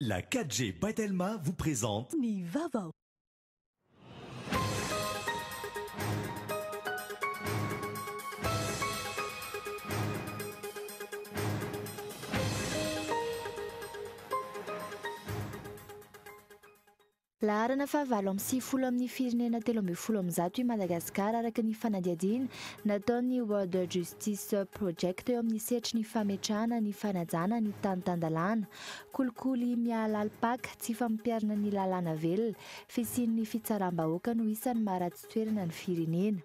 La 4G by Telma vous présente Ny vaovao. Laharana faha 98 amin'ny firenena 113 i Madagasikara araka ny fanadihadiana nataon'ny World Justice Project eo amin'ny sehatry ny fametrahana ny fanajana ny tany tan-dalàna, kolikoly miha-lalim-paka, tsy fampiharana ny lalàna velona, fisian'ny fitsaram-bahoaka no isan'ny maharatsy toerana ny firenena.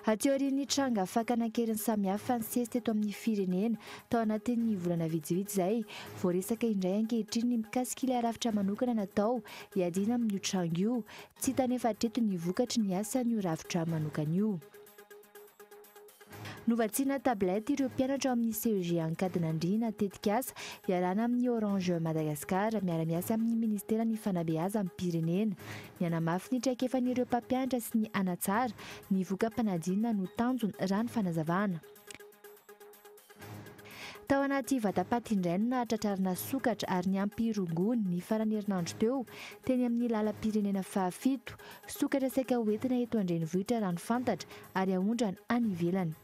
Aty aorian'ny tranga fakana an-keriny samihafa nisesy teto amin'ny firenena tao anatin'ny volana vitsivitsy izay, voaresaka indray ankehitriny ny mikasika ilay rafitra manokana natao hiadiana amin'io tranga io. Tsy hita anefa hatreto ny vokatry ny asan'io rafitra manokana io. Novatsiana tablette ireo mpianatra ao amin'ny CEG Ankadinandriana, tetikasa iarahana amin'ny Orange Madagascar, miara-miasa amin'ny Ministeran'ny Fanabeazam-pirenena. Ny hanamafy ny traikefan'ireo mpampianatra sy ny hanatsara ny voka-panadinana no tanjona, raha ny fanazavana. Tao anaty vata-paty indray no nahatratrarana sokatra ary niampy rongony ny faran'ny herinandro teo, teny amin'ny lalam-pirenena fahafito. Sokatra saika hoentina eto an-drenivohitra raha ny fantatra ary haondrana any ivelany.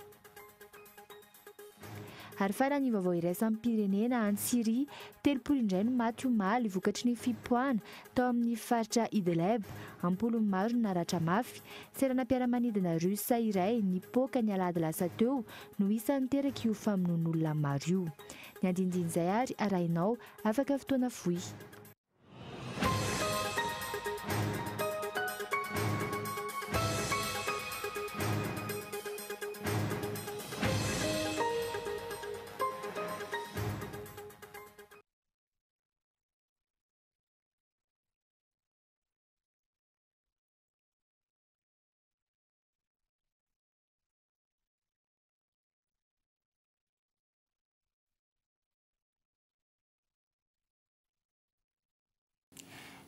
Ary farany ny vaovao iraisam-pirenena any Syria, 30 indray no maty omaly vokatry ny fipoahana tao amin'ny faritra Idleb, am-polony maro no naratra mafy. Seranam-piaramanidina Russe iray nipoaka ny alahady lasa teo no isan'ny niteraka io famonoan'olona maro io. Ny andinindin'izay ary arahinao afaka fotoana fohy.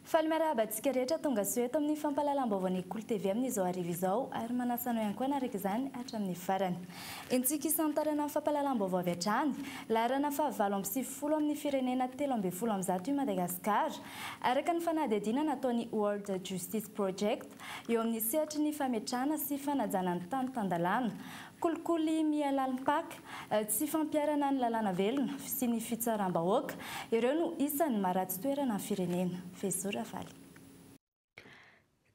Faly miarahaba antsika rehetra tonga soa eto amin'ny fampahalalam-baovaon'ny Kolo TV amin'izao hariva izao ary manasa anao ihany koa hanaraka izany hatramin'ny farany. Entintsika hisantarana ny fampahalalam-baovao avy hatrany. Laharana faha 98 amin'ny firenena 113 i Madagasikara, araka ny fanadihadiana nataon'ny World Justice Project eo amin'ny sehatry ny fametrahana sy fanajana ny tany tan-dalàna. Kolikoly miha lalim-paka, tsy fampiharana ny lalàna velona, fisian'ny fitsaram-bahoaka, ireo no isan'ny maharatsy toerana ny firenena. Fehizoro Ravaly.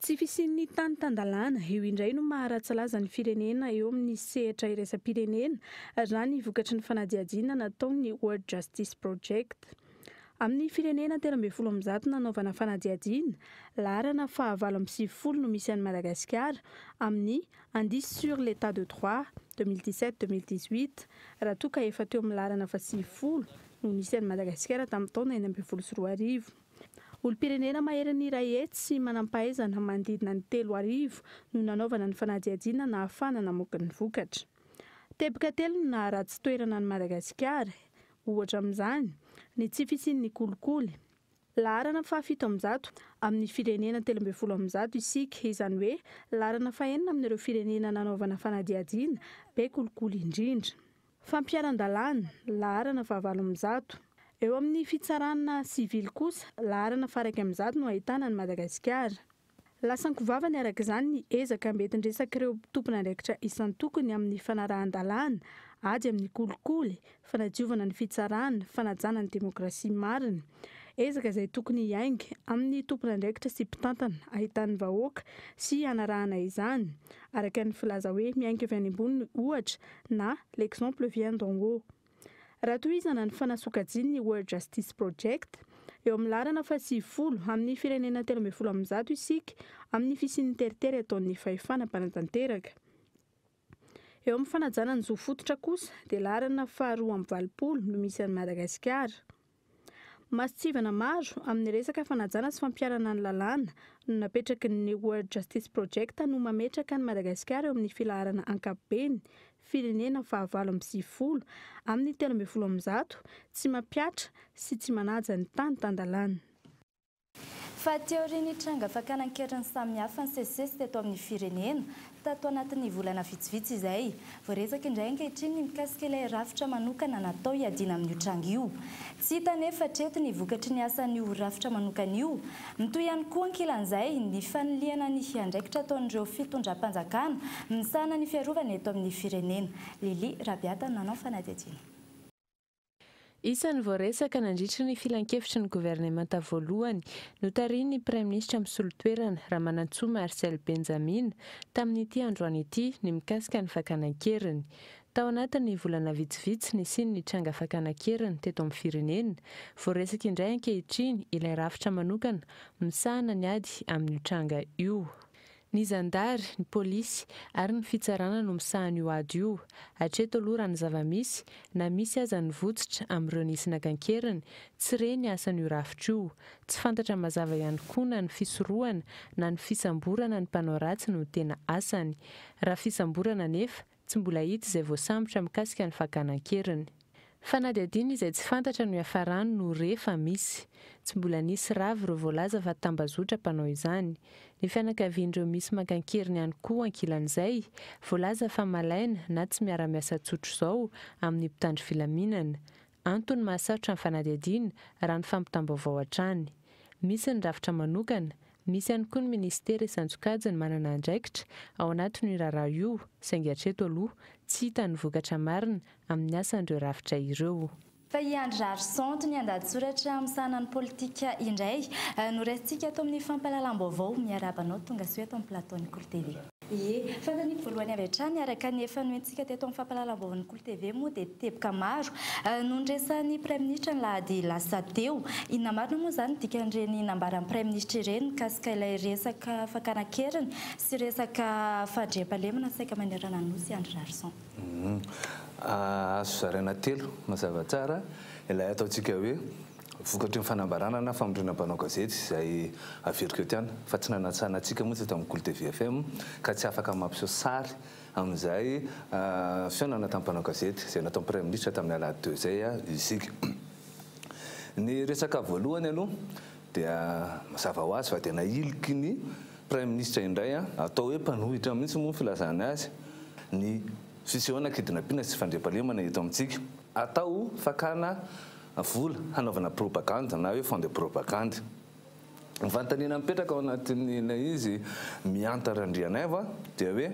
Tsy fisian'ny tany tan-dalàna, io indray no maharatsy laza ny firenena eo amin'ny sehatra iraisam-pirenena, raha ny vokatry ny fanadihadiana nataon'ny World Justice Project. Amin'ny firenena 113 nanaovana fanadihadiana, laharana faha 98 no misy an'i Madagasikara amin'ny Indice sur l'état de droit, 2017-2018, raha toa ka efa teo amin'ny laharana faha-90 no nisy an'i Madagasikara tamin'ny taona 2016. Olom-pirenena maherin'ny 100 sy manampahaizana manodidina ny 3000 no nanaovana ny fanadihadiana nahafahana namoaka ny vokatra. Teboka telo no naharatsy toerana an'i Madagasikara, ohatra amin'izany, ny tsy fisian'ny kolikoly, Laharana faha 107 amin'ny firenena 113 isika, izany hoe laharana fahenina amin'ireo firenena nanaovana fanadihadiana be kolikoly indrindra. Fampiharan-dalàna, laharana faha 108. Eo amin'ny fitsarana sivily kosa, laharana faha 101 no ahitana an'i Madagasikara. Lasan-kovavany araka izany ny ezaka ambentin-dresak'ireo tompon'andraikitra isan-tokony amin'ny fanarahan-dalàna, ady amin'ny kolikoly, fanadiovana ny fitsarana, fanajana ny demokrasia marina. Ezaka izay tokony hiainga amin'ny tompon'andraikitra sy mpitantana ahitan'ny vahoaka sy hanarahana izany, araka ny filaza hoe miainga avy any ambony ny ohatra na l'exemple vient d'en haut. Raha tohizana ny fanasokajian'ny World Justice Project, eo amin'ny laharana faha-90 amin'ny firenena 113 isika amin'ny fisian'ny teritery ataon'ny fahefana mpanatanteraka. Eo amin'ny fanajana ny zo fototra kosa dia laharana faha-82 no misy an'i Madagasikara. Mason-tsivana maro amin'ny resaka fanajana sy fampiharana ny lalàna no napetraky ny World Justice Project no mametraka an'i Madagasikara eo amin'ny filaharana ankapobeny, firenena faha 98 amin'ny 113 tsy mampihatra sy tsy manaja ny tany tan-dalàna. Fa aty aorian'ny tranga fakana an-keriny samihafa nisesisesy teto amin'ny firenena, tato anatin'ny volana vitsivitsy izay, voaresaka indray ankehitriny ny mikasika ilay rafitra manokana natao hiadiana amin'io tranga io. Tsy hita anefa hatreto ny vokatry ny asan'io rafitra manokana io. Mitohy ihany koa ankilan'izay ny fanilihana ny andraikitra ataon'ireo fitondram-panjakana misahana ny fiarovana eto amin'ny firenena. Lily Rabiata no nanao fanadihadiana. Isan'ny voaresaka nandritry ny filankevitry ny governemanta voalohany notarihin'ny Praiminisitra misolo toerana, Ramanantsoa Marcel Benjamina, tamin'ity androany ity ny mikasika ny fakana an-keriny. Tao anatin'ny volana vitsivitsy nisian'ny tranga fakana an-keriny teto amin'ny firenena, voaresaka indray ankehitriny ilay rafitra manokana misahana ny ady amin'io tranga io. Ny zandary, ny polisy ary ny fitsarana no misahana io ady io. Hatreto aloha raha ny zava-misy, na misy aza ny votsotra amin'ireo nisy naka an-keriny, tsy re ny asan'io rafitra io. Tsy fantatra mazava ihany koa na ny fisorohana na ny fisamborana ny mpanao ratsy no tena asany. Raha fisamborana anefa, Tsy mbola hita izay voasambotra mikasika ny fakana an-keriny. Fanadihadiana izay tsy fantatra no hiafarany no re fa misy. Tsy mbola nisy rava ireo voalaza fa tambazotra mpanao izany. Ny fianakavian'ireo misy maka an-keriny ihany koa ankilan'izay, voalaza fa malaina na tsy miara-miasa tsotr'izao amin'ny mpitandro filaminana. Antony mahasarotra ny fanadihadiana, raha ny fampitam-baovao hatrany. Misy ny rafitra manokana, misy ihany koa ny minisitera isan-tsokajiny manana andraikitra ao anatin'io raharaha io, saingy hatreto aloha, tsy hita ny vokatra marina amin'ny asan'ireo rafitra ireo. Fa i Andry Raharison, ny andahatsoratra misahana ny politika indray no raisintsika ato amin'ny fampahalalam-baovao. Miarahaba anao tonga soa eto amin'ny plateau-n'ny Kolo TV. Ie, fanontaniako voalohany avy hatrany, araka ny efa nohentsika teto amin'ny fampahalalam-baovaon'ny Kolo TV moa dia teboka maro no niresahan'ny Praiminisitra ny lahady lasa teo. Inona marina moa izany ny dikan'ireny nambaran'ny Praiminisitra ireny mikasika ilay resaka fakana an-keriny sy resaka fandriampahalemana saika manerana ny Nosy Andry Raharison? Azo zaraina telo mazava tsara ilay ataontsika hoe Vokatry ny fanambarana na famondrona mpanao gazety izay averiko eto ihany fa tsy nanatsana antsika moa tsy eto amin'ny Kolo TV FM ka tsy afaka mampiseho sary amin'izay fihaonana tamin'ny mpanao gazety izay nataon'ny Praiminisitra tamin'ny alahady teo izay isika. Ny resaka voalohany aloha dia mazava ho azy fa dia nahiliky ny Praiminisitra indray atao hoe mpanohitra mihitsy moa ny filazany azy ny fisehoana kidnapping sy fandriampahalemana eto amintsika. Atao fakana vola hanaovana propagandy na hoe fonds de propagandy. Ny fanontaniana mipetraka ao anatin'ilay izy Mihanta Randrianaivo dia hoe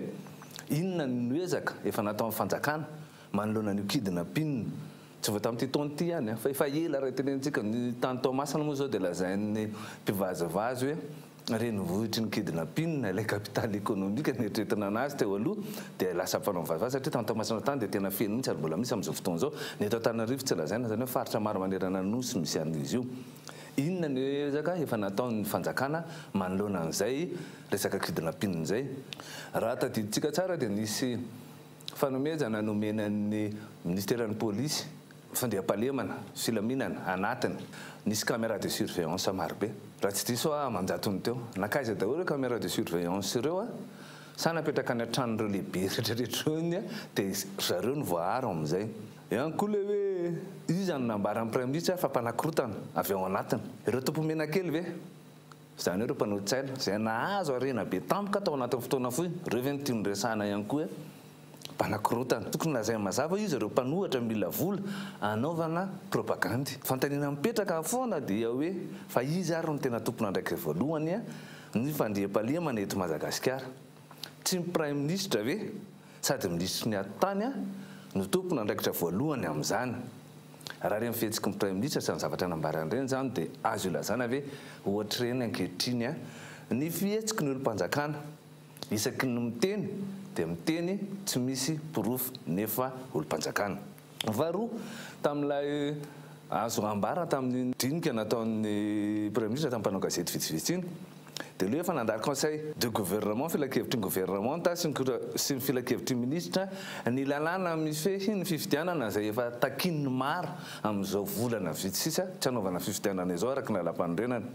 inona no ezaka efa nataon'ny fanjakana manoloana an'io kidnapping tsy vao tamin'ity taona ity ihany fa efa ela raha tenenitsika ny tany Toamasina moa izao dia lazain'ny mpivazivazy hoe renivohitry ny kidnapping, ilay capitale économique neritreretina anazy teo aloha dia lasa mpanao vazivazy satria tany Toamasina tany dia tena feno mihitsy ary mbola misy amin'izao fotoana izao. Ny eto Antananarivo tsy lazaina izany hoe faritra maro manerana ny Nosy misy an'izy io. Inona ny ezaka efa nataon'ny fanjakana manoloana an'izay resaka kidnapping izay? Raha tadidintsika tsara dia nisy fanomezana nomena ny minisiteran'ny polisy Fandriampahalemana, filaminana, anatiny. Nisy caméra de surveillance marobe. Raha tsy diso aho aman-jatony teo. Nankaiza daholo ireo caméra de surveillance ireo a? Sa napetraka any an-tranon'ireo lehibe rehetrarehetra ireo iny dia ry zareo no voaaro amin'izay. Eo ihany koa ilay hoe iza no nambaran'ny praiminisitra fa mpanakorotana avy ao anatiny? Ireo tompomenakely ve? Izany hoe ireo mpanohitsaina izay nahazo harena be tampoka tao anatin'ny fotoana fohy, ireo ve no tiany resahana ihany koa hoe mpanakorontana? Tokony lazainy mazava izy ireo mpanohatra mila vola hanaovana propagandy. Fanontaniana mipetraka foana dia hoe fa iza ary no tena tompon'andraikitra voalohany ny fandriampahalemana eto Madagasikara? Tsy ny praiminisitra ve sady minisitry ny atitany no tompon'andraikitra voalohany amin'izany? Raha ireny fihetsiky ny Praiminisitra sy ny zavatra nambarany ireny izany dia azo ilazana ve ohatr'ireny ankehitriny ny fihetsiky ny olom-panjakana isaky ny miteny dia miteny tsy misy porofo nefa olom-panjakana. Faharoa, tamin'ilay azo ambara tamin'iny dinika nataon'ny Praiminisitra tamin'ny mpanao gazety vitsivitsy iny, Dia aleo efa nandalo conseil de gouvernement, filankevitry ny governemanta sy ny sy ny filankevitry ny minisitra, ny lalàna mifehy ny fifidianana izay efa takian'ny maro amin'izao volana vitsy sisa tsy hanaovana fifidianana izao araka ny lalàmpanorenana.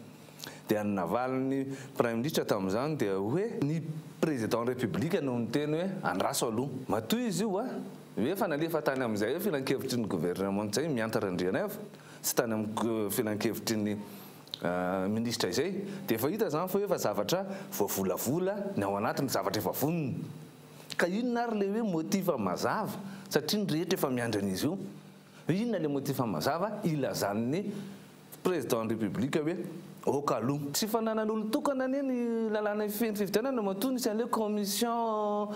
Dia ny navalin'ny praiminisitra tamin'izany dia hoe ny président république no niteny hoe andraso aloha. Matoa izy io hoe efa nalefa tany amin'izay filankevitry ny governemanta izay Mianta Randrianaivo sy tany amin'ny filankevitry ny. Minisitra izay dia efa hita izany fa hoe efa zavatra voavolavola ny ao anatiny, zavatra efa vonona. Ka inona ary ilay hoe motif mazava satria ny rehetra efa miandry an'izy io. Hoe inona ilay motif mazava ilazan'ny Président ny République hoe ok aloha. Tsy fananan'olon-tokana anie ny lalàna hifehy ny fifidianana matoa nisy an'ilay commission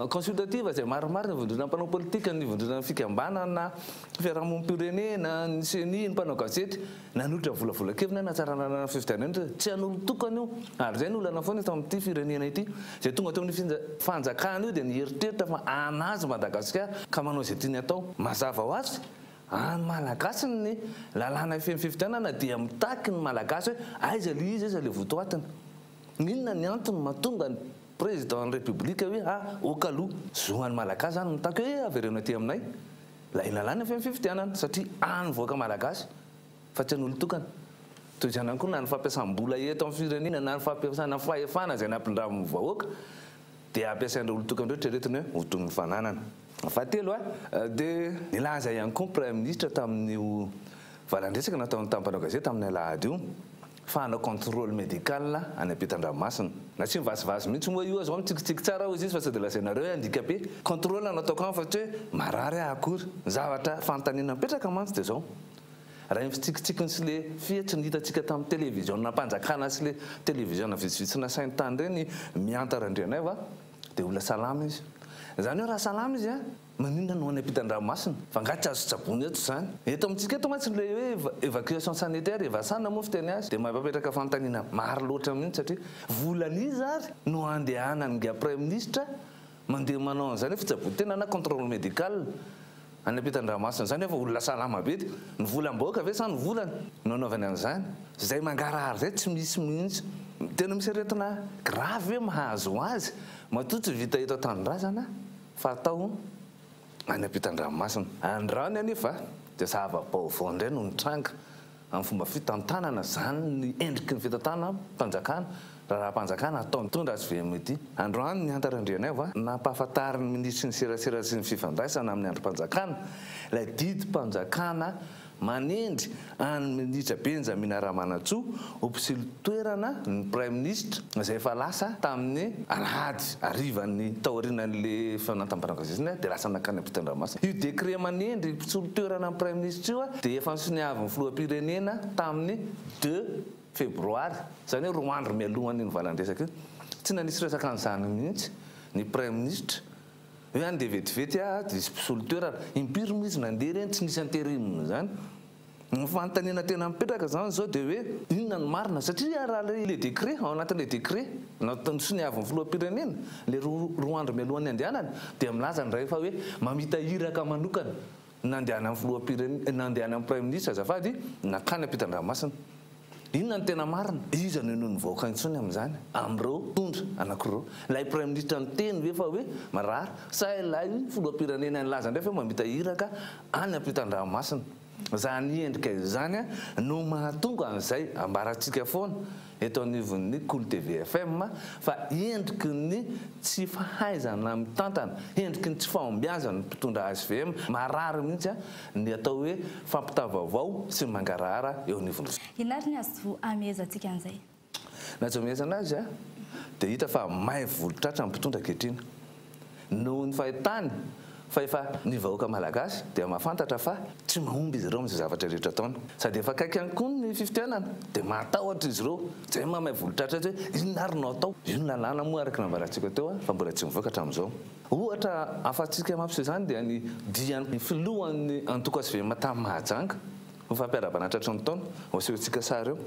consultative izay maromaro ny vondrona mpanao politika, ny vondrona fikambanana, fiarahamonim-pirenena, ny ceni, ny mpanao gazety. Nanolotra volavolan-keviny hanatsarana ny fifidianana io. Tsy an'olon-tokana io. Ary izay no olana foana eto amin'ity firenena ity. Izay tonga teo amin'io fanjakana io dia nieritreritra fa an'azy Madagasikara ka manao izay tiany atao. Mazava ho azy, an'ny Malagasy ny lalàna hifehy ny fifidianana dia mitaky ny Malagasy hoe aiza ilay izy, aiza ilay votoatiny. Inona ny antony mahatonga ny Président ny République hoe ah ok aloha. Zo an'ny Malagasy izany mitaky hoe avereno aty aminay ilay lalàna hifehy ny fifidianana satria an'ny vahoaka Malagasy. fa tsy an'olon-tokana. Toy izany ihany koa na ny fampiasam-bola eto amin'ny firenena na ny fampiasana fahefana izay nampindramin'ny vahoaka dia ampiasain'ireo olon-tokana ireo eritreretina hoe ho toy ny fananana. Fahatelo, dia nilaza ihany koa ny Praiminisitra tamin'io valan-dresaka nataony tamin'ny mpanao gazety tamin'ny alahady io fa hanao contrôle médical any ampitan-dranomasina. Na tsy mivazivazy mihitsy moa io aza, mitsikitsiky tsara hozy izy fa sao dia lazainareo hoe handicapé. Contrôle no ataoko any fa tsy hoe marary aho akory. Ny zavatra fanontaniana mipetraka mantsy dia izao, Raha iny fitsikitsikiny sy le fihetsiny hitantsika tamin'ny televiziona-mpanjakana sy le televiziona vitsivitsy nasainy tany ireny Mihanta Randrianaivo a, dia olona salama izy. Izany hoe raha salama izy a, maninona no any ampitan-dranomasina? Fa angaha tsy azo tsaboina eto izany? Eto amintsika eto mantsy ilay hoe évacuation sanitaire, evasana moa fiteny azy, dia mampapetraka fanontaniana maro loatra mihitsy satria volan'iza ary no andehanan'ingahy praiminisitra mandeha manao an'izany hoe fitsaboan-tena na contrôle médical any ampitan-dranomasina izany nefa olona salama be dia ny volam-bahoaka ve sa ny volany no anaovany an'izany? Izay mangarahara izay tsy misy mihitsy. Tena misy aretina grave ve mahazo azy matoa tsy vita eto an-tanindrazana fa atao any ampitan-dranomasina. Androany anefa dia zava-baovao indray no nitranga amin'ny fomba fitantanana izany ny endriky ny fitantanam-panjakana, raharaham-panjakana ataon'ny mpitondra hvm ity. Androany ny Hanta Randrianaivo nampahafantarin'ny minisitry ny serasera sy ny fifandraisana amin'ny andrim-panjakana ilay didim-panjakana manendry an'ny minisitra Benjamina Ramanantsoa ho mpisolo toerana ny praiminisitra izay efa lasa tamin'ny alahady harivan'ny taorianan'ilay fanantam-panao gazety iny dia lasa nankany ampitan-dranomasina. Io décret manendry mpisolo toerana ny praiminisitra io dia efa nosoniavin'ny filoham-pirenena tamin'ny deux febroary, izany hoe roa andro mialohan'iny valan-dresaka iny. Tsy nanisy resaka an'izany mihitsy ny praiminisitra hoe andeha vetivety aho dia hisy mpisolo toerana. Impiry moa izy nandeha ireny tsy nisy intérim izany. Ny fanontaniana tena mipetraka izany izao dia hoe inona no marina? Satria raha ilay décret, ao anatin'ilay décret nosoniavin'ny filoham-pirenena, ilay roa andro mialohan'ny handehanany, dia milaza indray fa hoe mamita iraka manokana nandehanan'ny filoham-pirenena, nandehanan'ny praiminisitra azafady, nankany ampitan-dranomasina. Inona no tena marina? Iza no henoin'ny vahoaka intsony amin'izany, amin'ireo mpitondra anankiroa ireo? Ilay praiminisitra niteny ve fa hoe marary sa ilay filoham-pirenena nilaza indray fa hoe mamita iraka any ampitan-dranomasina? Izany endrika izany no mahatonga an'izay ambarantsika foana eto anivon'ny Kolo TV FM fa endriky ny tsy fahaizana mitantana, endriky ny tsy fahombiazan'ny mpitondra hvm, marary mihitsy ny atao hoe fampitavaovao sy ny mangarahara eo anivon'ny. Inona ary ny azo amehezantsika an'izay? Ny azo amehezana azy dia hita fa may volo-tratra ny mpitondra ankehitriny. Noho ny fahitany fa efa ny vahoaka malagasy dia mahafantatra fa tsy mahomby izy ireo amin'izay zavatra rehetra ataony. Sady efa akaiky ihany koa ny fifidianana dia matahotra izy ireo. Izay no mahamay volo-tratra azy hoe inona ary no atao. Io ny lalàna moa araka ny nambarantsika teo fa mbola tsy mivoaka hatramin'izao. Ohatra ahafahantsika mampiseho izany dia ny dian'ny filohan'ny antoko hvm tany Mahajanga ho fampiarahabana tratry ny taona. Ho asehontsika sary eo.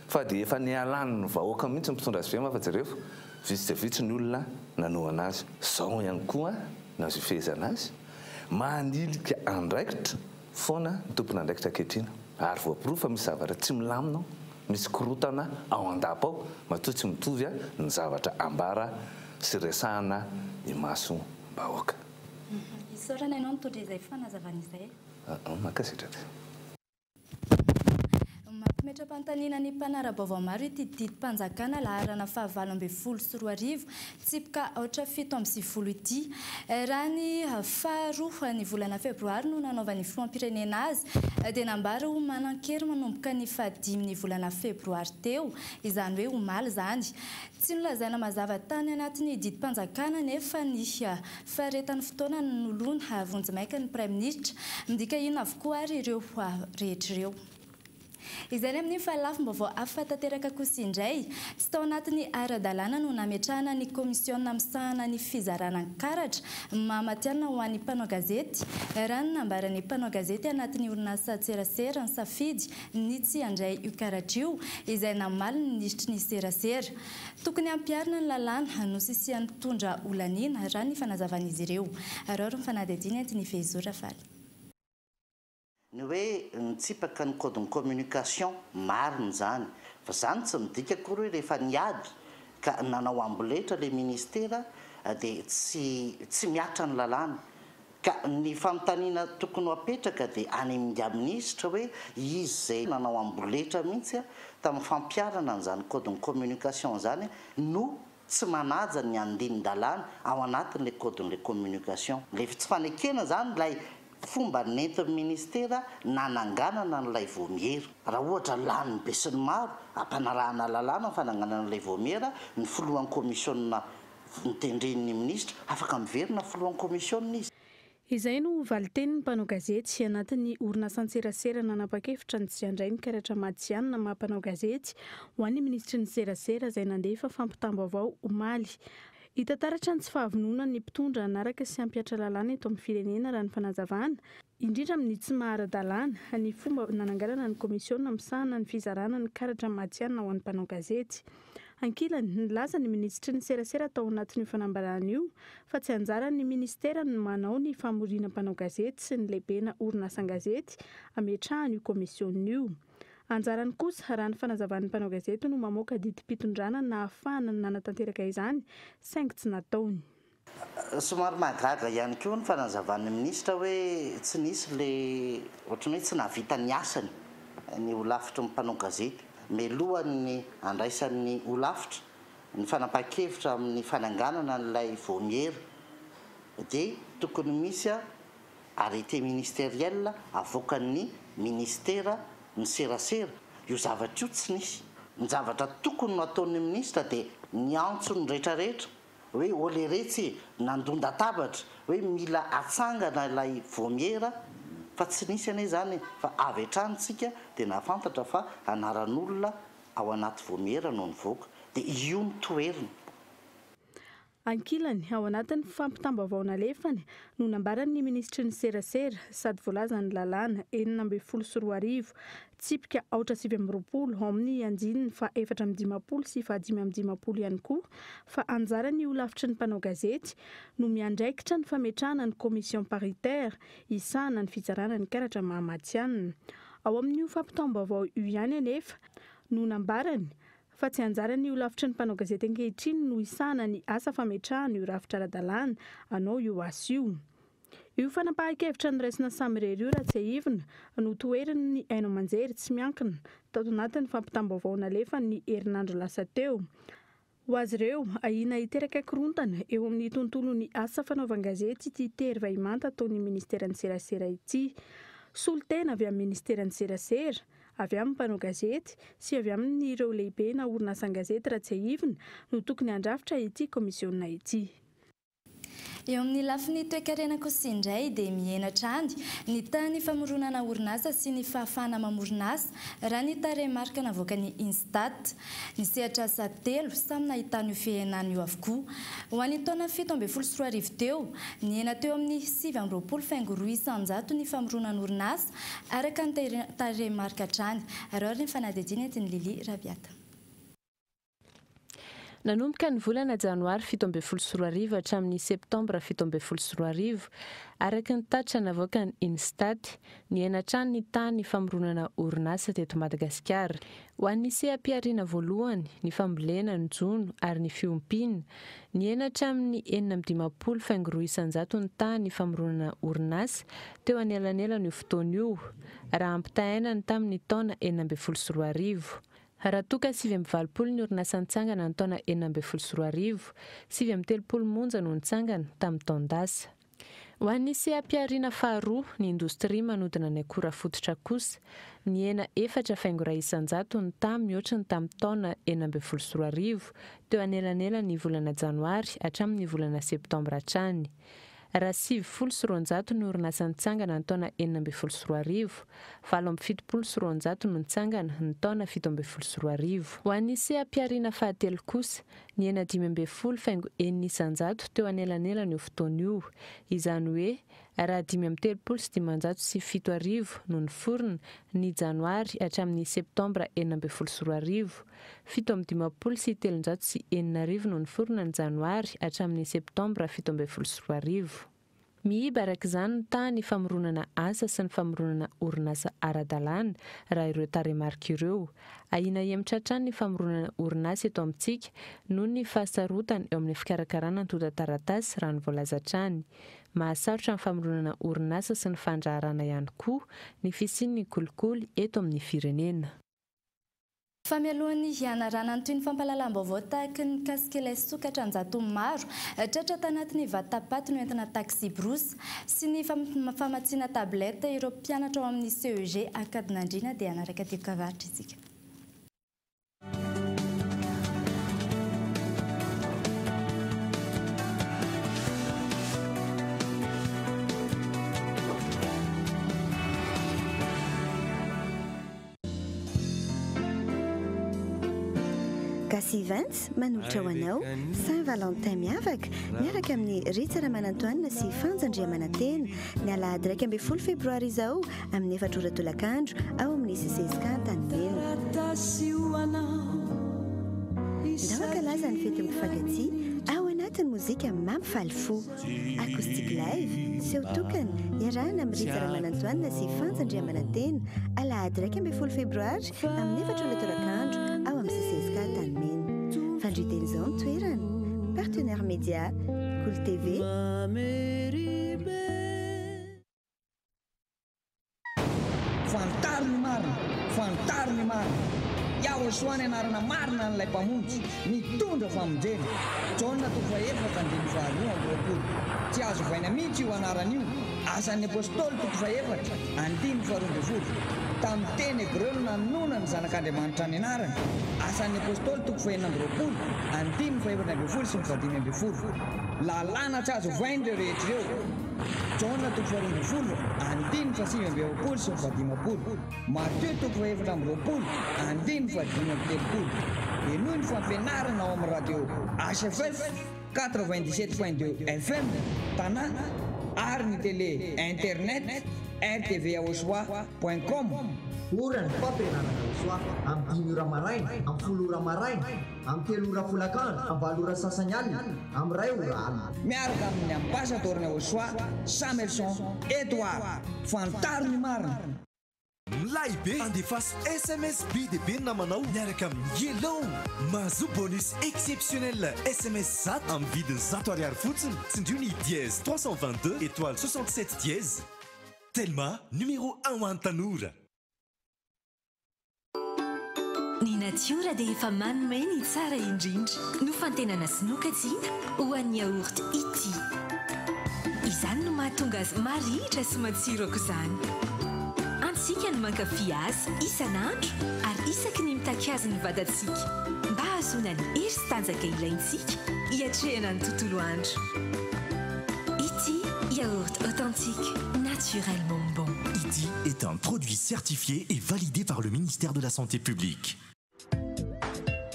Fa dia efa nialan'ny vahoaka mihitsy ny mpitondra hvm fa jereo vitsy dia vitsy ny olona nanohana azy. Zao ihany koa no azo ifehezana azy, manilika andraikitra foana ny tompon'andraikitra ankehitriny ary voaporofo fa misy zavatra tsy milamina ao, misy korontana ao an-dapa ao matoa tsy mitovy ny zavatra ambara sy resahana imasom-bahoaka. Isaorana ianao nitondra izay fanazavana izay. Mankasitraka. Mampametra-panontaniana ny mpanara-baovao maro ity didim-panjakana laharana faha-2018 tsipika aotra 97 ity. Raha ny faharoa ny volana febroary no nanaovan'ny filoham-pirenena azy, dia nambara ho manan-kery manomboka ny fahadimy ny volana febroary teo, izany hoe omaly izany. Tsy nolazaina mazava tany anatin'ny didim-panjakana nefa ny faharetan'ny fotoana nolona vonjimaika ny praiminisitra. Midika inona avokoa ary ireo rehetra ireo? Izay ny amin'iny fa lafim-baovao hafa tanteraka kosa indray. Tsy tao anatin'ny ara-dalàna no nametrahana ny komisiona misahana ny fizarana ny karatra maha-matihanina ho an'ny mpanao gazety, raha ny nambaran'ny mpanao gazety anatin'ny orinasa-tserasera nisafidy ny tsy handray io karatra io, izay namaly ny minisitry ny serasera. Tokony hampiharina ny lalàna nosisihan'ny mpitondra holaniana, raha ny fanazavan'izy ireo. Araho ny fanadihadiana entin'i Vezo Rafaly. Ny hoe nitsipaka ny code ny communication, marina izany. Fa izany tsy midika akory hoe rehefa niady ka nanao amboletra ilay ministera dia tsy tsy mihatra ny lalàna. Ka ny fanontaniana tokony ho apetraka dia any amin'ingahy minisitra hoe izy izay nanao amboletra mihitsy tamin'ny fampiharana an'izany code ny communication izany no tsy manaja ny andinin-dalàna ao anatin'ilay code-n'ilay communication. Ilay tsy fanekena izany ilay fomba nentin'ny ministera nananganana an'ilay vaomiera. Raha ohatra lanin'ny besinimaro ampanarahana lalàna ny fananganana an'ilay vaomiera, ny filohan'ny komisiona notendren'ny minisitra, afaka miverina filohan'ny komisiona izy. Izay no valin-tenin'ny mpanao gazety anatin'ny orinasan-tserasera nanapa-kevitra ny tsy handray ny karatra matihanina maha mpanao gazety ho an'ny minisitry ny serasera izay nandefa fampitam-baovao omaly. Hita taratra ny tsy fahavononan'ny mpitondra hanaraka sy hampihatra lalàna eto amin'ny firenena raha ny fanazavana, indrindra amin'ny tsy maha ara-dalàna ny fomba nananganana ny komisiona misahana ny fizarana ny karatra matihanina ho an'ny mpanao gazety. Ankilany, nilaza ny minisitry ny serasera tao anatin'io fanambarana io fa tsy anjaran'ny minisitera ny manao ny famoriana mpanao gazety sy ny lehibena orinasan-gazety ametrahana io komisiona io. Anjarany kosa, raha ny fanazavan'ny mpanao gazety no mamoaka didim-pitondrana nahafahana nanatanteraka izany, saingy tsy nataony. Somary mahagaga ihany koa ny fanazavan'ny minisitra hoe tsy nisy ilay ohatran'ny hoe tsy nahavita ny asany ny holafitry ny mpanao gazety. Mialohan'ny handraisan'ny holafitra ny fanapahan-kevitra amin'ny fananganana an'ilay vaomiera dia tokony misy arrêté ministériel avoakan'ny ministera ny serasera. Io zavatra io tsy nisy. Ny zavatra tokony ho nataon'ny minisitra dia niantso ny rehetrarehetra hoe oleretsy e, nandon-databatra hoe mila atsangana ilay vaomiera fa tsy nisy anie izany e, fa avy hatrany tsika dia nahafantatra fa anaran'olona ao anaty vaomiera no nivoaka, dia io no toherina. Ankilany, ao anatin'ny fampitam-baovao nalefany no nambaran'ny minisitry ny serasera sady voalazan'ny lalàna 2016 Tsipika aotra 29 ao amin'ny andininy faha-54 sy faha-55 ihany koa fa anjaran'ny holafitry ny mpanao gazety no miandraikitra ny fametrahana ny commission paritaire hisahana ny fitsarana ny karatra maha-matihanina. Ao amin'io fampitam-baovao io ihany anefa no nambarany fa tsy anjaran'ny holafitry ny mpanao gazety ankehitriny no hisahana ny asa fametrahana io rafitra ara-dalàna hanao io asa io. Io fanapahan-kevitra noraisina samirery io raha tsiahivina no toherin'ny haino aman-jery tsy miankina tao anatin'ny fampitam-baovao nalefany ny herinandro lasa teo. Ho azy ireo, ahiana hiteraka korontana eo amin'ny tontolon'ny asa fanaovan-gazety ity tery vahimanta ataon'ny ministeran'ny serasera ity. Solontena avy amin'ny ministeran'ny serasera, avy amin'ny mpanao gazety sy avy amin'ireo lehibena orinasan-gazety raha tsiahivina no tokony handrafitra ity komisiona ity. Eo amin'ny lafiny toekarena kosa indray dia mihena hatrany ny tahan'ny famoronana orinasa sy ny fahafahana mamorona asa raha ny tarehimarika navoakan'ny Instat. Ny sehatr'asa telo samy nahitana io fihenana io avokoa. Ho an'ny taona 2017 teo, nihena teo amin'ny 29,2% ny famoronana orinasa araka ny tarehimarika hatrany. Araho ary ny fanadihadiana entin'i Lily Rabiata. Nanomboka ny volana janoary 2017 hatramin'ny septambra 2017, araka ny tatitra navoakan'ny Instat, nihena hatrany ny tahan'ny famoronana orinasa teto Madagasikara. Ho an'ny seha-pihariana voalohany, ny fambolena, ny jono ary ny fiompiana, nihena hatramin'ny 56,2% ny tahan'ny famoronana orinasa teo anelanelan'io fotoana io, raha ampitahaina ny tamin'ny taona 2016. Raha toa ka 89 ny orinasa nitsangana ny taona 2016, 39 monja no nitsangana tamin'ny taon-dasa. Ho an'ny seha-pihariana faharoa, ny indostria manodina ny akora fototra kosa, nihena 4,1% ny taha mihoatry ny tamin'ny taona 2016, teo anelanelan'ny volana janoary hatramin'ny volana septambra hatrany. Raha 290 ny orinasa nitsangana ny taona 2016, 278 no nitsangana ny taona 2017. Ho an'ny seha-pihariana fahatelo kosa, nihena 15,6% teo anelanelan'io fotoana io. Izany hoe, raha 75 705 no niforona ny janoary hatramin'ny septambra 2016, 357 no niforona ny janoary hatramin'ny septambra 2017. Miiba araka izany ny tahan'ny famoronana asa sy ny famoronana orinasa ara-dalàna raha ireo tarehimarika ireo. Ahiana hihemotra hatrany ny famoronana orinasa eto amintsika noho ny fahasarotana eo amin'ny fikarakarana antontan-taratasy raha ny voalaza hatrany. Mahasarotra ny famoronana orinasa sy ny fandraharahana ihany koa ny fisian'ny kolikoly eto amin'ny firenena. Fa mialohan'ny hianarana ny toy ny fampahalalam-baovao tahaky ny mikasika ilay sokatra an-jatony maro tratra tanatin'ny vatapaty noentina taxi-brousse sy ny famatsiana tablette ireo mpianatra ao amin'ny CEG Ankadinandriana dia hanaraka teboka-varotra isika. Gasy Events manolotra ho anao Saint Valentin miavaka miaraka amin'i Rija Ramanantoanina sy Fanja Andriamanantena ny alahady 11 febroary izao amin'ny 4 ora tolakandro ao amin'ny CCSK Antanimena. Ndao hankalaza ny fetin'ny mpifankatia ao anatin'ny mozika mampifaly fo. Acoustic Live, seho tokana, iarahana amin'i Rija Ramanantoanina sy Fanja Andriamanantena, alahady 11 febroary amin'ny 4 ora tolakandro ao amin'ny CCSK Antanimena. Fandriteny izao ny toerana. Partenaire média, Kolo TV. Fantaro ny marina, fantaro ny marina. Yahoshua ny anarana marina an'ilay Mpamonjy, mitondra famonjena. Jaona toko fahefatra andininy faharoa amby roapolo. Tsy azo ovaina mihitsy io anarana io. Asan'ny Apostoly toko fahefatra andininy faharoa ambin'ny folo. Tamin'ny teny hebreo no nanonona ny Zanak'Andriamanitra ny anarany. Asan'ny Apostoly toko fahenina amby roapolo andininy faha-14 sy ny faha-15. Lalàna tsy azo ovaina ireo rehetra ireo. Jaona toko faharoa ambin'ny folo, andininy faha-49 sy ny faha-50. Matio toko faha-24, andininy faha-35. Henoy ny fampianarana ao amin'ny radio HFF 97.2 FM Tana ary ny télé internet rtvaosoa.com. Ora ny fampianarana Osoa, amin'ny 5 ora maraina, amin'ny 10 ora maraina, amin'ny 3 ora folakandro, amin'ny 8 ora sasany alina, amin'ny 1 ora alina. Miaraka amin'ny ambasadaorin'i Osoa, Samuelson Edouard. Fantaro ny marina. Milay be! Andefaso SMS be dia be ny namanao miaraka amin'ny Yellow. Mahazoa bonus exceptionnel SMS 100 amin'ny vidiny 100 ariary fotsiny. Tsindrio ny dièse 322 étoile 67 dièse. Telma, numéro 1 ho an'ny tanora. Ny natiora dia efa manome ny tsara indrindra nofantenana sy nokajiana ho an'ny yaourt ity. Izany no mahatonga azy marihitra sy matsiro aok'izany. Antsika ny mankafy azy isan'andro ary isaky ny mitaky azy ny vatantsika mba hahazoana ny hery sy tanjaka ilaintsika hiatrehana ny tontolo andro. Ity yaourt authentique, naturellement bon. Ity est un produit certifié et validé par le ministère de la Santé publique.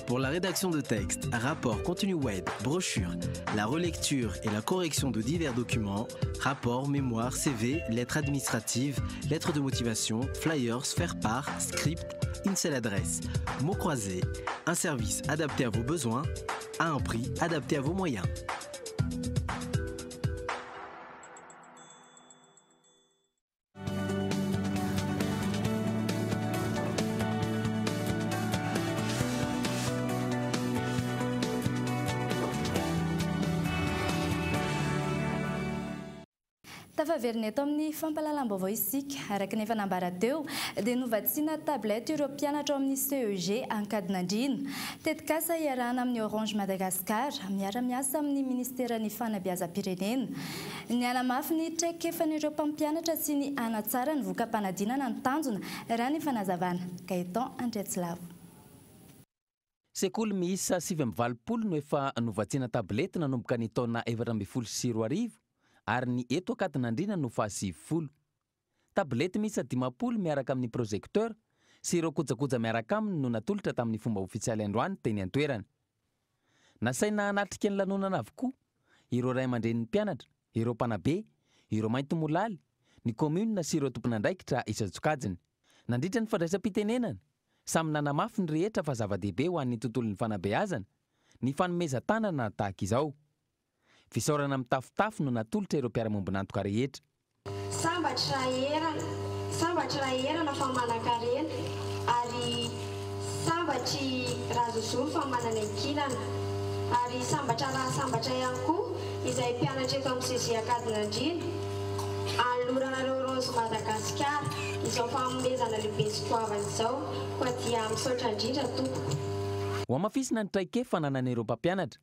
Pour la rédaction de textes, rapports, contenu web, brochures, la relecture et la correction de divers documents, rapports, mémoires, CV, lettres administratives, lettres de motivation, flyers, faire-part, script, une seule adresse. Mots croisés, un service adapté à vos besoins, à un prix adapté à vos moyens. Tafaverina eto amin'ny fampahalalam-baovao isika. Araka ny efa nambara teo dia novatsiana tablette ireo mpianatra ao amin'ny CEG Ankadinandriana. Tetikasa iarahana amin'ny Orange Madagascar, miara-miasa amin'ny ministeran'ny fanabeazam-pirenena. Ny hanamafy ny traikefan'ireo mpampianatra sy ny hanatsara ny voka-panadinana ny tanjona, raha ny fanazavana. Gaëtan Andriatsilavo. Sekoly miisa 89 no efa novatsiana tablette nanomboka ny taona 2014 ary ny eto Ankadinandriana no faha-90. Tablette miisa 50 miaraka amin'ny projecteur sy ireo kojakoja miaraka aminy no natolotra tamin'ny fomba ofisialy androany teny an-toerana. Nasaina hanatrika ny lanonana avokoa ireo ray aman-drenin'ny mpianatra, ireo mpanabe, ireo maintimolaly, ny commune sy ireo tompon'andraikitra isan-tsokajiny. Nandritra ny fandraisam-pitenenana, samy nanamafy ny rehetra fa zava-dehibe ho an'ny tontolon'ny fanabeazana ny fanomezan-tanana tahaka izao. Fisaorana mitafotafo no natolotra ireo mpiara-miombon'antoka rehetra. Sambatra raha erana, sambatra raha erana fa manan-karena, ary sambatry raha zozoro fa manana ankilana. Ary sambatra raha sambatra ihany koa izay mpianatra eto amin'ny CEG Ankadinandriana. Anoloranareo Rose Madagasikara izao fanomezana lehibe sy goavana izao, koa dia misaotra indrindra tompoko. Hohamafisina ny traikefa ananan'ireo mpampianatra.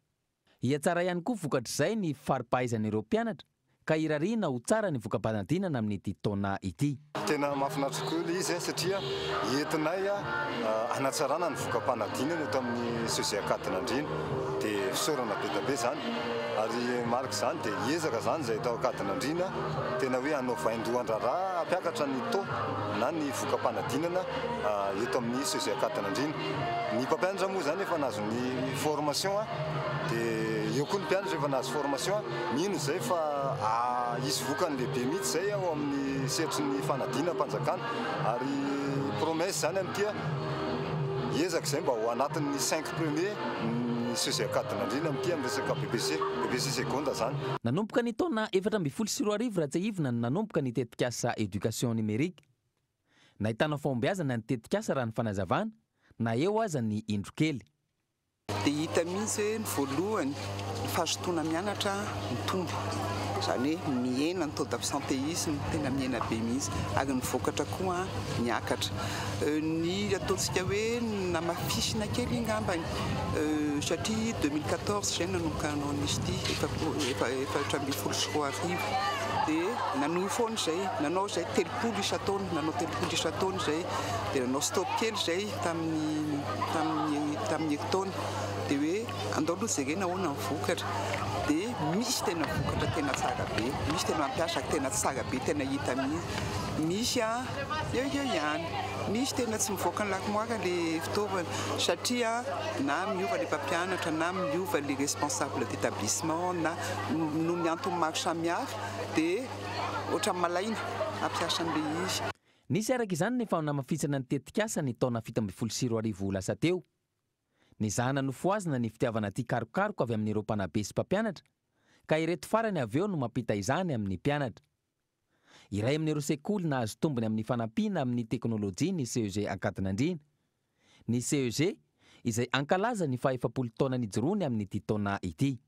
Hihatsara ihany koa vokatr'izay ny fari-pahaizan'ireo mpianatra ka irariana ho tsara ny voka-panadinana amin'ity taona ity. Tena mahafinaritra koa ilay izy satria entinay hanatsarana ny voka-panadinana eto amin'ny CEG Ankadinandriana. Dia fisaorana be dia be izany. Ary marika izany dia hiezaka izany izay eto Ankadinandriana tena hoe hanao vaindohan-draharaha hampiakatra ny taux na ny voka-panadinana eto amin'ny CEG Ankadinandriana. Ny mpampianatra moa izany efa nahazo ny formation dia eo koa ny mpianatra efa nahazo formation. Mino izay fa hisy vokany lehibe mihitsy izay ao amin'ny sehatry ny fanadinam-panjakana ary promesse izany amin'ity hiezaka izay mba ho anatin'ny 5 premiers ny CEG Ankadinandriana amin'ity amin'ny resaka BEPC, BEPC seconde izany. Nanomboka ny taona 2014 raha tsiahivina no nanomboka ny tetikasa Education numérique. Nahitana fahombiazana ny tetikasa raha ny fanazavana, na eo aza ny indro kely. Dia hita mihitsy hoe ny voalohany, ny fahazotoana mianatra mitombo, izany hoe mihena ny taux d'absentéisme, tena mihena be mihitsy, ary ny vokatra koa miakatra. Ny ataontsika hoe namafisina kely angambany, satria 2014 izay nanomboka nanao an'izy ity, 2014, dia nanohy foana izay, nanao izay 30 isan-taona, nanao 30 isan-taona izay, dia nanao stop kely izay tamin'ny tamin'ny tamin'ny herintaona, dia hoe andao aloha jerena ahoana ny vokatra, dia misy tena vokatra tena tsara be, misy tena mampiasa tena tsara be, tena hita mihitsy, misy eo eo ihany, misy tena tsy mivoaka ny l'armoire le fitaovana satria na miova le mpampianatra na miova le responsable d'établissement na noho ny antony maro samihafa dia ohatran'ny malaina hampiasa an'ilay izy. Nisy araka izany ny fanamafisana ny tetikasa ny taona 2017 lasa teo. Nezahana nofohazina ny fitiavana tia karokaroka avy amin'ireo mpanabe sy mpampianatra, ka ireto farany avy eo no mampita izany amin'ny mpianatra. Iray amin'ireo sekoly nahazo tombony amin'ny fanampiana amin'ny teknolojia ny CEG Ankadinandriana. Ny CEG izay hankalaza ny faha-efapolo taona nijoroany amin'ity taona ity.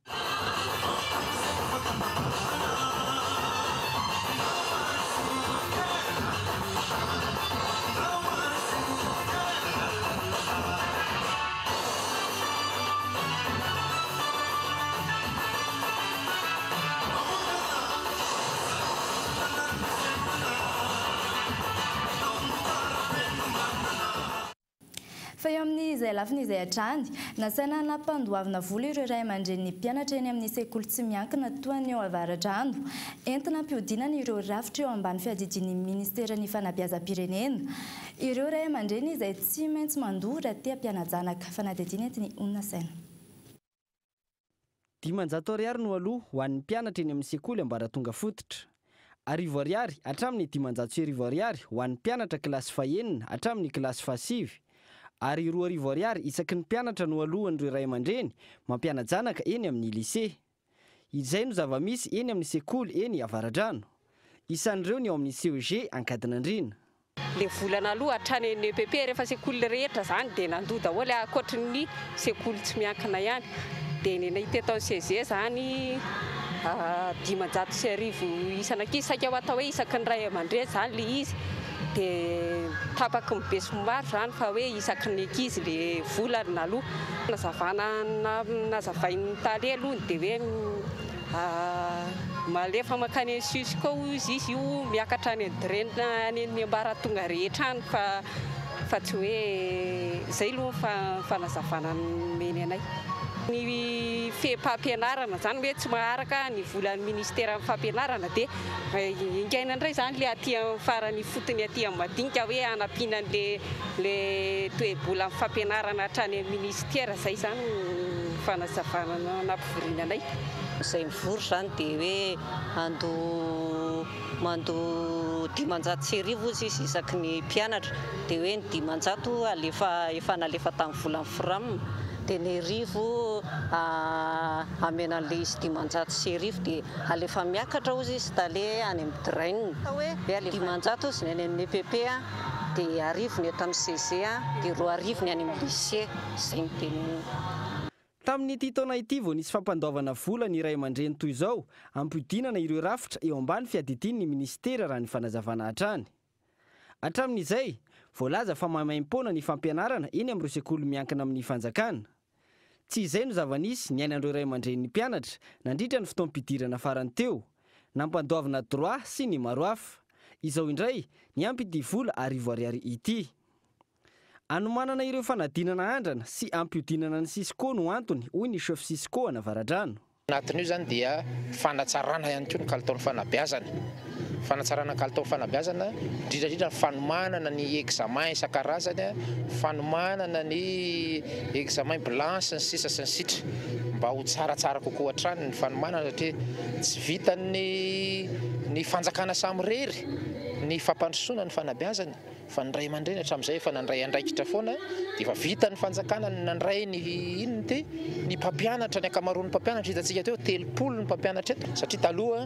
Fa eo amin'izay lafiny izay hatrany, nasaina nampandoavina vola ireo ray aman-drenin'ny mpianatra eny amin'ny sekoly tsy miankina toa ny eo Avaradrano. Entina ampihodinana ireo rafitra eo ambany fiadidian'ny ministeran'ny fanabeazam-pirenena. Ireo ray aman-dreny izay tsy maintsy mandoa raha te hampiana-janaka. Fanadihadiana entin'i Onina Saina. 500 ariary no aloa ho an'ny mpianatra eny amin'ny sekoly ambaratonga fototra. Arivo ariary hatramin'ny 1500 ariary ho an'ny mpianatra kilasy fahenina hatramin'ny kilasy fahasivy, ary 2000 ariary isaky ny mpianatra no aloan'ireo ray aman-dreny mampiana-janaka eny amin'ny lycée. Izay no zava-misy eny amin'ny sekoly eny Avaradrano. Isan'ireo ny ao amin'ny CEG Ankadinandriana. Le vola naloa hatrany amin'ny EPP rehefa sekoly rehetra zany dia nandoa daholo ankoatry ny sekoly tsy miankina ihany. Dia ny anay teto amin'ny CEG zany 1500 isan'ankizy saika ho atao hoe isaky ny ray aman-dreny zany le izy. Dia tapaky ny besinimaro zany fa hoe isaky ny ankizy le vola no naloa. Nazavana nazavain'ny tale aloha dia hoe Malefa mankany amin'ny Cisco hoy izy, izy io miakatra any amin'ny DREN any amin'ny ambaratonga rehetra any fa fa tsy hoe izay aloha ny fanazavana nomeny anay. Ny fehim-pampianarana izany hoe tsy maharaka ny volan'ny ministeran'ny fampianarana dia ingaina indray izany ilay aty amin'ny farany ifotony aty amin'ny madinika hoe hanampiana an'ilay ilay toe-bolan'ny fampianarana hatrany amin'ny ministera, izay izany ny fanazavana nampivoriana anay. Izay mivory izany dia hoe handoa mandoa 1500 hozy izy isaky ny mpianatra, dia hoe ny 500 alefa efa nalefa tamin'ny volan'ny fram, dia ny 1000 amena an'ilay izy 1500 dia alefa miakatra hozy izy tale any amin'ny DREN, hoe 500 hozy ny any amin'ny EPP dia 1000 ny eto amin'ny CEG dia 2000 ny any amin'ny lycée, izay no tenenina. Tamin'ity taona ity vao nisy fampandoavana vola ny ray aman-dreny toy izao hampihodinana ireo rafitra eo ambany fiadidian'ny minisitera raha ny fanazavana hatrany. Hatramin'izay, voalaza fa maimaim-poana ny fampianarana eny amin'ireo sekoly miankina amin'ny fanjakana. Tsy izay no zava-nisy niainan'ireo ray aman-drenin'ny mpianatra nandritra ny fotoam-pidirana farany teo, nampandoavina droit sy ny maro hafa. Izao indray, niampy ity vola 1000 ariary ity. Hanomanana ireo fanadinana andrana sy hampihodinana ny Cisco no antony, hoy ny Chef Cisco an'Avaradrano. Anatin'io izany dia fanatsarana ihany koa ny kalitaon'ny fanabeazana. Fanatsarana ny kalitaon'ny fanabeazana, indrindra indrindra ny fanomanana ny examen isan-karazany, fanomanana ny examen blanc sy ny sisa sy ny sitra. Mba ho tsaratsara kokoa hatrany ny fanomanana satria tsy vitan'ny ny fanjakana samirery ny fampandrosoana ny fanabeazana. Fa ny ray aman-dreny hatramin'izay efa nandray andraikitra foana dia efa vitan'ny fanjakana ny nandray ny inona ity ny mpampianatra, ny ankamaroan'ny mpampianatra hitantsika teo 30 ny mpampianatra eto satria taloha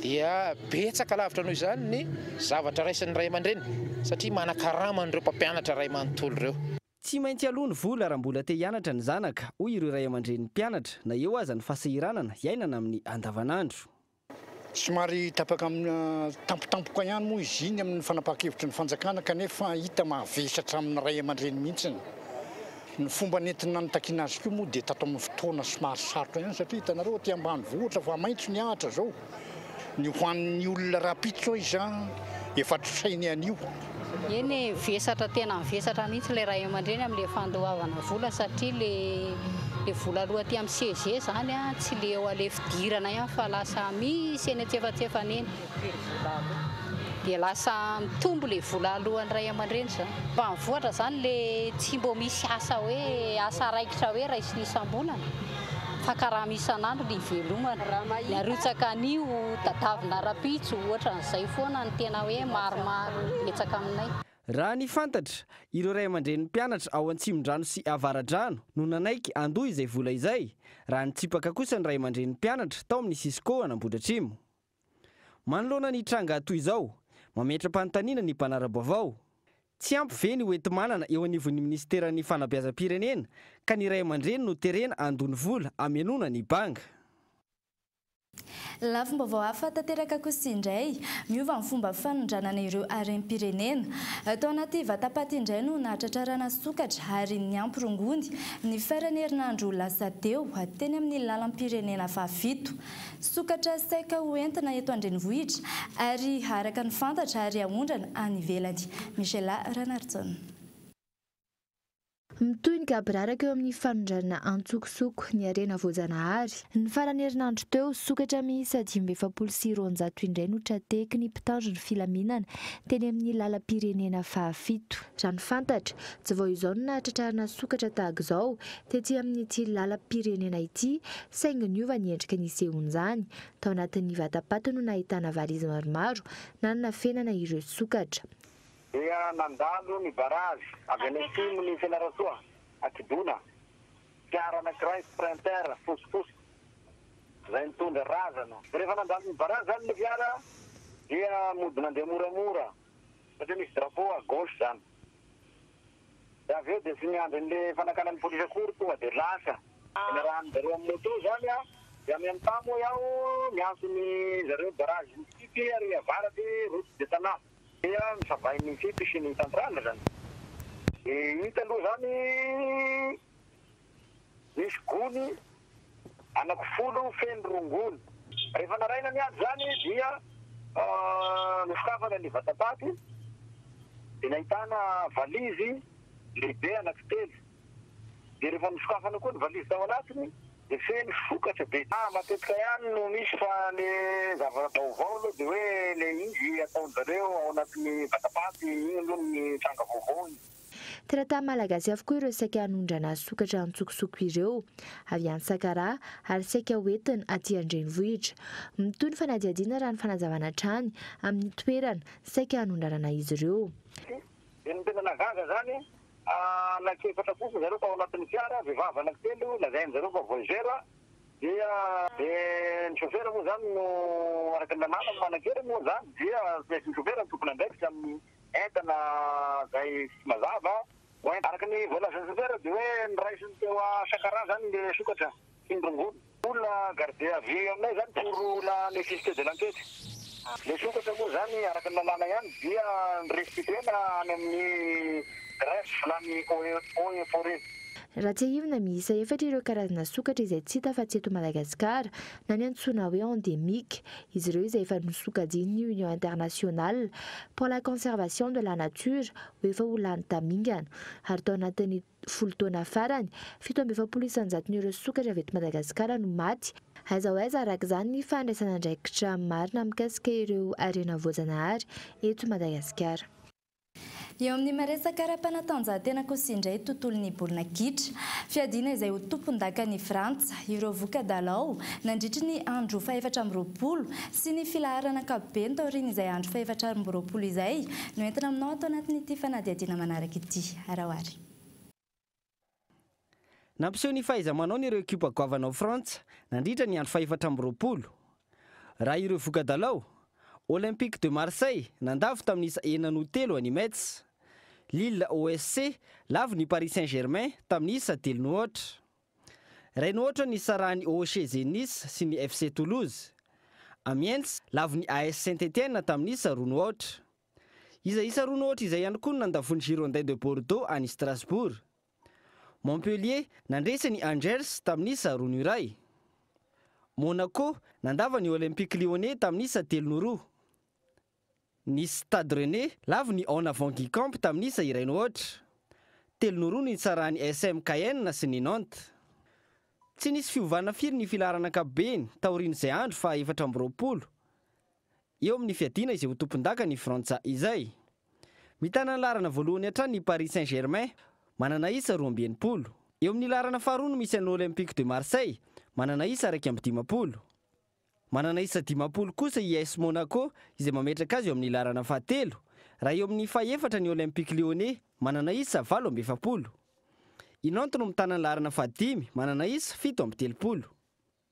dia betsaka lavitra noho izany ny zavatra raisin'ny ray aman-dreny satria manakarama an'ireo mpampianatra ray manontolo ireo. Tsy maintsy aloa ny vola raha mbola te hianatra ny zanaka, hoy ireo ray aman-drenin'ny mpianatra, na eo aza ny fahasahiranana iainana amin'ny andavanandro. Somary tapaka amina tampotampoka ihany moa izy iny amin'ny fanapahan-kevitry ny fanjakana kanefa hita mahavesatra amin'ny ray aman-dreny mihitsy. Ny fomba nentina nitakiana azy koa moa dia tato amin'ny fotoana somary sarotra ihany satria hitanareo aty ambanivohitra fa maitso ny ahitra izao. Ny ho an'ny olona rahampitso aiza efa trosainy anio. Eny e, vesatra tena vesatra mihitsy ilay ray aman-dreny amin'ilay fandoavana vola satria ilay ilay vola aloa aty amin'ny CEG izany a, tsy ilay eo aleha fidirana ihany fa lasa misy eny antsefatsefany eny. Dia lasa mitombo ilay vola aloan'ny ray aman-dreny izany. Ambanivohitra izany ilay tsy mbô misy asa hoe asa raikitra hoe raisina isam-bolana. Fa karama isan'andro ny ivelomana. Ny arotsaka anio, tadavina rapitso, ohatran'izay foana no tena hoe maromaro betsaka aminay. Raha ny fantatra, ireo ray aman-drenin'ny mpianatra ao Antsimondrano sy Avaradrano no nanaiky handoa izay vola izay, raha nitsipaka kosa ny ray aman-drenin'ny mpianatra tao amin'ny Cisco an'Ambohidratrimo. Manoloana ny tranga toy izao, mametra-panontaniana ny mpanara-baovao. Tsy ampy ve ny hoenti-manana eo anivon'ny minisiteran'ny fanabeazam-pirenena ka ny ray aman-dreny no terena handoa ny vola hamenoana ny banga? Lafim-baovao hafa tanteraka kosa indray, miova ny fomba fanondranana ireo harem-pirenena. Tao anaty vatapaty indray no nahatratrarana sokatra ary niampy rongony ny faran'ny herinandro lasa teo, teny amin'ny lalam-pirenena fahafito. Sokatra saika ho entina eto an-drenivohitra ary araka ny fantatra ary haondrana any ivelany. Michela Ranarison. Mitohy ny gaboraraka eo amin'ny fanondranana antsokosoko ny harena voajanahary. Ny faran'ny herinandro teo, sokatra miisa 245 indray no tra-tehaky ny mpitandro ny filaminana teny amin'ny lalam-pirenena fahafito. Raha ny fantatra, tsy vao izao no nahatratrarana sokatra tahaka izao tety amin'ity lalam-pirenena ity, saingy niova ny endrika nisehoan'izany. Tao anatin'ny vata-paty no nahitana valizy maromaro nanafenana ireo sokatra. Dia nandalo ny barrage avy any atsimon'i Fianarantsoa, Akidona, fiara anankiray Sprinter fotsifotsy izay nitondra razana. Rehefa nandalo ny barrage izany ilay fiara dia mody nandeha moramora satria misy drapeau à gauche izany. Dia avy eo dia tsy niandry an'ilay fanakanan'ny polisy akory tonga dia lasa. Dia narahan'ny zareo amin'ny moto izany aho, dia en même temps moa iaho niantso ny zareo barrage Mitsipy ary avaratry route de Tana. Dia nosavain'ny FIP sy ny centrale zany. Dia hita aloha zany nisy gony anaky folo feno rongony. Rehefa naraina ny ady zany dia nosokafana ny vatapaty dia nahitana valizy lehibe anaky telo. Dia rehefa nosokafana koa ny valizy tao anatiny dia feno sokatra be. Ah, matetika ihany no misy fa le zava-baovao aloha dia hoe le izy ataon-jareo ao anatin'ny vatapaty iny aloha ny tranga vaovao iny. Teratany malagasy avokoa ireo saika hanondrana sokatra antsokosoko ireo, avy any Sakaraha ary saika hoentina aty an-drenivohitra. Mitohy ny fanadihadiana raha ny fanazavana hatrany amin'ny toerana saika hanondranana izy ireo. Dia ny tena nahagaga izany, Anaky efatra kosa zareo tao anatin'ny fiara, vehivavy anaky telo, lazain zareo fa voyageur, dia dia ny chauffeur moa zany no araka ny lalàna no manan-kery moa zany dia tsy maintsy ny chauffeur no tompon'andraikitra amin'ny entana zay tsy mazava ho entana. Araka ny voalazan'ny chauffeur dia hoe noraisiny teo Sakaraha zany le sokatra sy ny rongony. Olona garde à vue aminay zany pour la nécessité de l'enquête. Le sokatra moa zany araka ny lalàna ihany dia restituer-na any amin'ny greffe na ny eaux et forêts. Raha tsiahivina, miisa efatra ireo karazana sokatra izay tsy hita afa-tsy eto Madagasikara na ny antsoina hoe endémique. Izy ireo izay efa nosokajian'ny Union Internationale pour la Conservation de la Nature ho efa ho lany tamingana ary tao anatin'ny folo taona farany, 47 isan-jaton'ireo sokatra avy eto Madagasikara no maty. Aiza ho aiza araka izany ny fandraisana andraikitra marina mikasika ireo harena voajanahary eto Madagasikara. Eo amin'ny maresaka ara-panatanjahantena kosa indray tontolon'ny baolina kitra. Fiadiana izay ho tompondakan'i Frantsa, ireo voka-dalao nandritry ny andro faha-24 sy ny filaharana ankapobeny taorian'izay andro faha-24 izay no entina aminao ato anatin'ity fanadihadiana manaraka ity. Araho ary. Nampiseho ny fahaiza-manaony ireo ekipa goavana ao Frantsa nandritra ny andro faha-24. Raha ireo voka-dalao, Olympique de Marseille nandavo tamin'ny isa 6-3 an'i Metz. Lille OSC lavo ny Paris Saint-Germain tamin'ny isa 3-0. 1-0 ny nisarahan'ny OGC Nice sy ny FC Toulouse. Amiens lavo ny AS Saint-Etienne tamin'ny isa 2-0. Iza isa 2-0 izay ihany koa no nandavoan'ny Girondins de Bordeaux an'i Strasbourg. Montpellier nandresy ny Angers tamin'ny isa 2-1. Monaco nandava ny Olympique Lyonnais tamin'ny isa 3-2. Ny Stade Rennais lavo ny En Avant Guingamp tamin'ny isa 1-0. 3-2 no nitsarahan'ny SM Caen sy ny Nantes. Tsy nisy fiovana firy ny filaharana ankapobeny taorian'izay andro faha 24. Eo amin'ny fiadiana izay ho tompondaka ny Frantsa izay. Mitana ny laharana voalohany hatrany ny Paris Saint Germain, manana isa 62. Eo amin'ny laharana faharoa no misy an'ny Olympique de Marseille, manana isa 51. Manana isa 50 kosa i AS Monaco izay mametraka azy eo amin'ny laharana fahatelo, raha eo amin'ny fahefatra ny Olympique Lyonnais, manana isa 48. I Nantes no mitana ny laharana fahadimy, manana isa 37.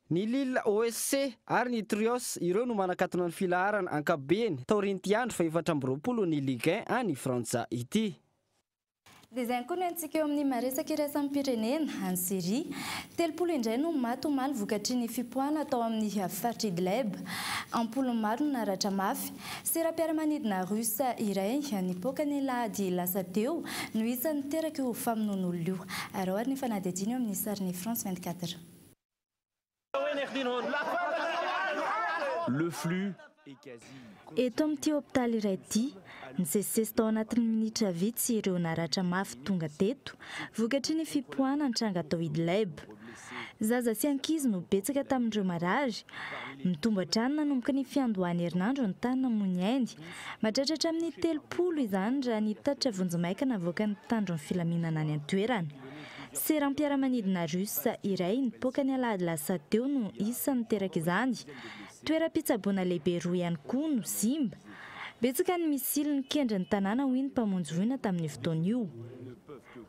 Ny Lille OSC ary ny Trios, ireo no manakatona ny filaharana ankapobeny taorian'ity andro faha-24 ny Ligue 1 any Frantsa ity. Dia izay ihany koa no entintsika eo amin'ny maresaka iraisam-pirenena, any Syria. 30 indray no maty omaly vokatry ny fipoahana tao amin'ny faritr'i Idleb. Am-polony maro no naratra mafy. Seram-piaramanidina russe iray nipoaka ny alahady lasa teo no isan'ny niteraka io famonoan'olona io. Araho ary ny fanadihadiana eo amin'ny sarin'ny France 24. Le flux. Eto amin'ity hopitaly iray ity, nisesisesy tao anatin'ny minitra vitsy ireo naratra mafy tonga teto, vokatry ny fipoahana nitranga tao Idleb. Zaza sy ankizy no betsaka tamin'ireo marary. Mitombo hatrany nanomboka ny fiandohan'ny herinandro ny tany namoy ny ainy. Mahatratra hatramin'ny 30 izany raha ny tatitra vonjimaika navoakan'ny mpitandro ny filaminana any an-toerana. Seram-piaramanidina russe iray nipoaka ny alahady lasa teo no isan'ny niteraka izany. Toeram-pitsaboana lehibe roa ihany koa no simba. Betsaka ny misily nikendry ny tanàna hoy ny mpamonjy voina tamin'io fotoana io.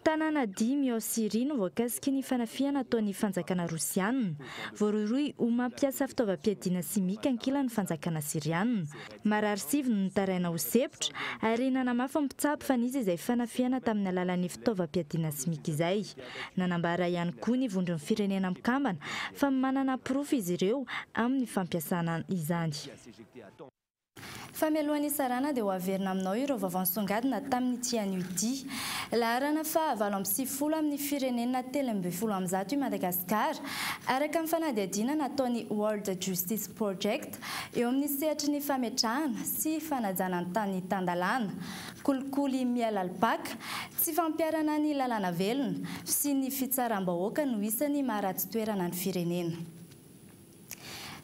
Tanàna dimy ao Syria no voakasiky ny fanafihana ataon'ny fanjakana rosiana. Voarohirohy ho mampiasa fitaovam-piadiana simika ankilan'ny fanjakana syriana. Marary sivy no nitaraina ho sempotra ary nanamafy ny mpitsabo fa nisy izay fanafihana tamin'ny alalan'ny fitaovam-piadiana simika izay. Nanambara ihany koa ny Vondron'ny Firenena Mikambana fa manana porofo izy ireo amin'ny fampiasana izany. Fa mialohan'ny hisarahana dia ho averina aminao ireo vaovao nisongadina tamin'ity anio ity. Laharana faha 98 amin'ny firenena 113 i Madagasikara, araka ny fanadihadiana nataon'ny World Justice Project eo amin'ny sehatry ny fametrahana sy fanajana ny tany tan-dalàna, kolikoly miha-lalim-paka, tsy fampiharana ny lalàna velona, fisian'ny fitsaram-bahoaka no isan'ny maharatsy toerana ny firenena.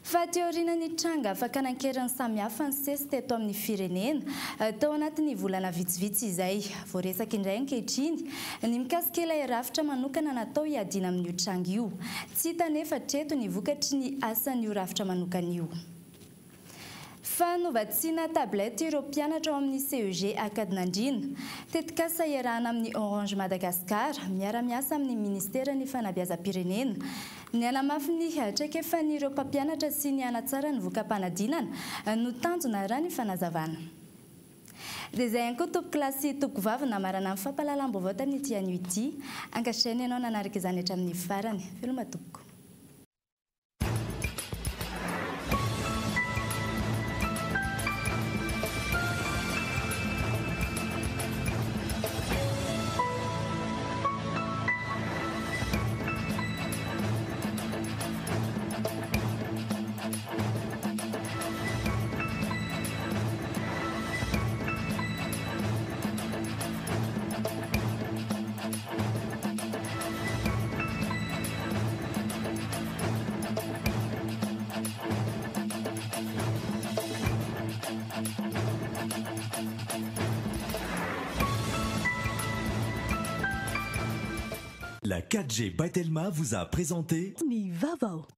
Fa aty aoriana ny tranga fakana an-keriny samihafa nisesy teto amin'ny firenena tao anatin'ny volana vitsivitsy izay. Voaresaka indray ankehitriny ny mikasika ilay rafitra manokana natao hiadiana amin'io tranga io. Tsy hita anefa hatreto ny vokatry ny asan'io rafitra manokana io. Fa novatsiana tablette ireo mpianatra ao amin'ny CEG Ankadinandriana. Tetikasa iarahana amin'ny Orange Madagascar, miara-miasa amin'ny Ministeran'ny Fanabeazam-pirenena. Ny hanamafy ny traikefan'ireo mpampianatra sy ny hanatsara ny voka-panadinana no tanjona raha ny fanazavana. Dia izay ihany koa tompokolahy sy tompokovavy namarana ny fampahalalam-baovao tamin'ity anio ity. Ankasitrahina ianao nanaraka izany hatramin'ny farany. Veloma tompoko. La 4G by Telma vous a présenté Ny vaovao.